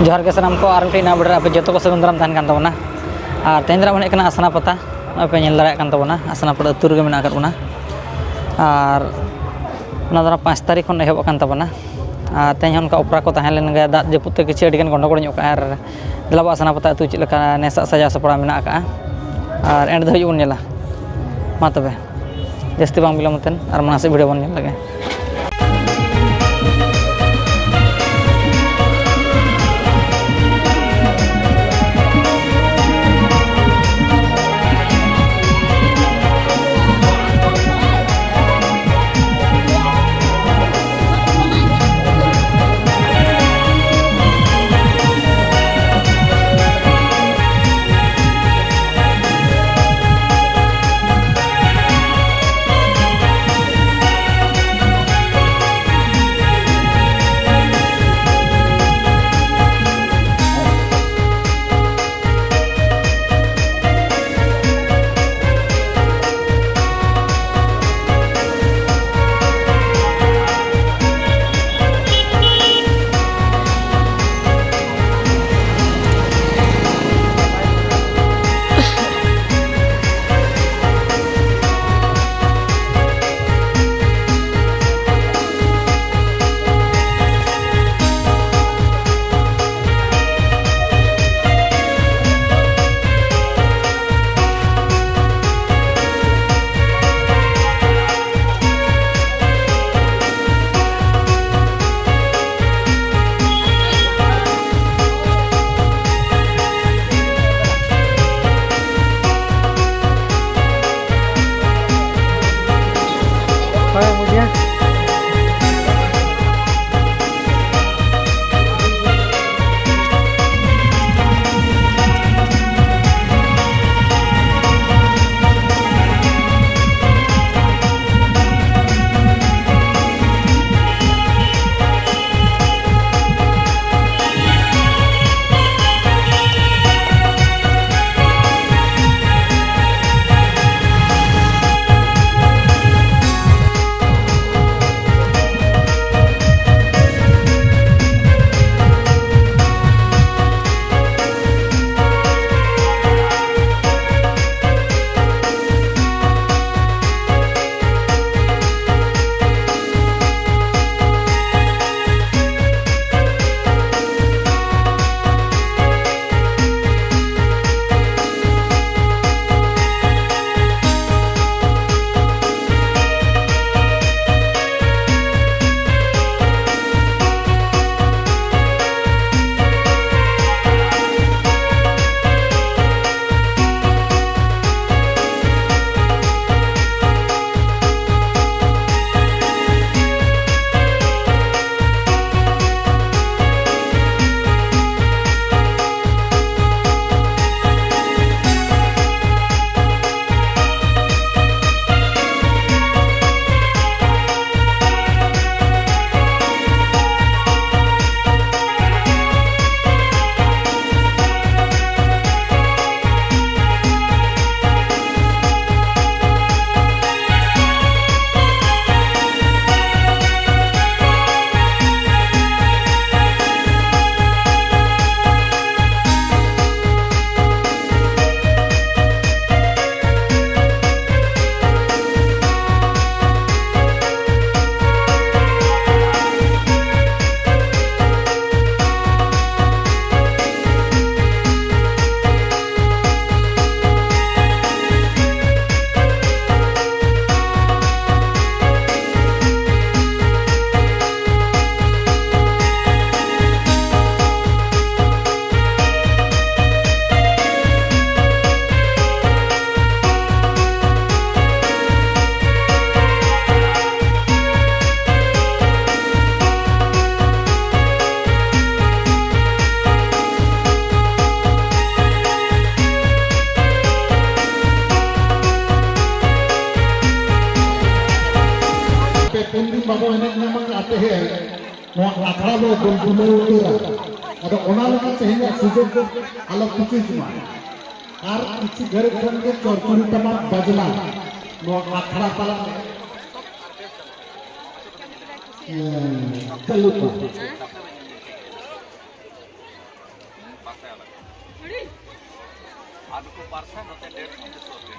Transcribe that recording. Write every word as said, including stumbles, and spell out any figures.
ᱡᱚᱦᱟᱨ ᱜᱮ ᱥᱟᱱᱟᱢ ᱠᱚ, ᱟᱨ ᱢᱤᱫᱴᱤᱡ ᱱᱟᱣᱟ video ᱨᱮ ᱟᱯᱮ ᱡᱚᱛᱚ ᱠᱚ ᱥᱟᱹᱜᱩᱱ ᱫᱟᱨᱟᱢ ᱛᱟᱦᱮᱱ ᱠᱟᱱ ᱛᱟᱵᱚᱱᱟ᱾ ᱟᱨ ᱛᱮᱦᱮᱧ ᱫᱚ ᱱᱟᱜ ᱵᱚᱱ ᱦᱮᱡ ᱠᱟᱱᱟ ᱟᱥᱱᱟ ᱯᱟᱛᱟ᱾ ᱱᱚᱜᱼᱚᱭ ᱯᱮ ᱧᱮᱞ ᱫᱟᱲᱮᱭᱟᱜ ᱠᱟᱱ ᱛᱟᱵᱚᱱᱟ, ᱟᱥᱱᱟ ᱯᱟᱛᱟ ᱟᱹᱛᱩ ᱨᱮᱜᱮ ᱢᱮᱱᱟᱜ ᱟᱠᱟᱫ ᱵᱚᱱᱟ᱾ ᱟᱨ ᱚᱱᱟ ᱫᱚ ᱱᱟᱜ ᱯᱟᱸᱪ ᱛᱟᱹᱨᱤᱠᱷ ᱠᱷᱚᱱ ᱮᱦᱚᱵ ᱟᱠᱟᱱ ᱛᱟᱵᱚᱱᱟ᱾ ᱟᱨ ᱛᱮᱦᱮᱧ ᱦᱚᱸ ᱚᱱᱠᱟ ᱚᱯᱮᱨᱟ ᱠᱚ ᱛᱟᱦᱮᱸ ᱞᱮᱱ ᱜᱮᱭᱟ, ᱫᱟᱜ ᱡᱟᱹᱯᱩᱫ ᱛᱮ ᱠᱤᱪᱷᱩ ᱟᱹᱰᱤ ᱜᱟᱱ ᱜᱚᱸᱰᱚᱜᱳᱲ ᱧᱚᱜ ᱠᱟᱜᱼᱟ᱾ ᱟᱨ ᱫᱮᱞᱟ ᱵᱚ ᱟᱥᱱᱟ ᱯᱟᱛᱟ ᱟᱹᱛᱩ ᱪᱮᱫ ᱞᱮᱠᱟ ᱱᱮᱥᱟᱜ ᱥᱟᱡᱟᱣ ᱥᱟᱯᱲᱟᱣ ᱢᱮᱱᱟᱜ ᱟᱠᱟᱫᱼᱟ, ᱟᱨ end ᱫᱷᱟᱹᱵᱤᱡ ᱵᱚᱱ ᱧᱮᱞᱟ᱾ ᱢᱟ ᱛᱚᱵᱮ, ᱡᱟᱹᱥᱛᱤ ᱵᱟᱝ ᱵᱤᱞᱚᱢ ᱠᱟᱛᱮᱫ ᱟᱨ ᱢᱟᱲᱟᱝ ᱥᱮᱫ video ᱵᱚᱱ ᱧᱮᱞ ᱞᱮᱜᱮ᱾ ᱱᱚᱣᱟ ᱟᱠᱷᱲᱟ ᱫᱚ ᱵᱚᱱ ᱰᱷᱤᱞᱟᱹᱣ ᱩᱛᱟᱹᱨᱟ᱾ ᱟᱫᱚ ᱚᱱᱟ ᱞᱟᱹᱜᱤᱫ ᱛᱮᱦᱮᱧᱟᱜ ᱥᱩᱡᱳᱜᱽ ᱫᱚ ᱟᱞᱚ ᱯᱩᱪᱩᱡ ᱢᱟ᱾ ᱟᱨ ᱠᱤᱪᱷᱩ ᱜᱷᱟᱹᱲᱤᱡ ᱠᱷᱟᱱ ᱜᱮ ᱪᱚᱲᱪᱩᱲᱤ ᱴᱟᱢᱟᱠ ᱵᱟᱡᱽᱱᱟ ᱱᱚᱣᱟ ᱟᱠᱷᱲᱟ ᱛᱟᱞᱟ ᱨᱮ, ᱮᱸ, ᱪᱟᱹᱞᱩᱜᱼᱟ᱾ ᱟᱫᱚ ᱠᱚ ᱯᱟᱨᱥᱟ ᱱᱚᱛᱮ ᱰᱮᱴ ᱥᱚᱢᱚᱭ ᱥᱚᱨᱴ ᱜᱮ᱾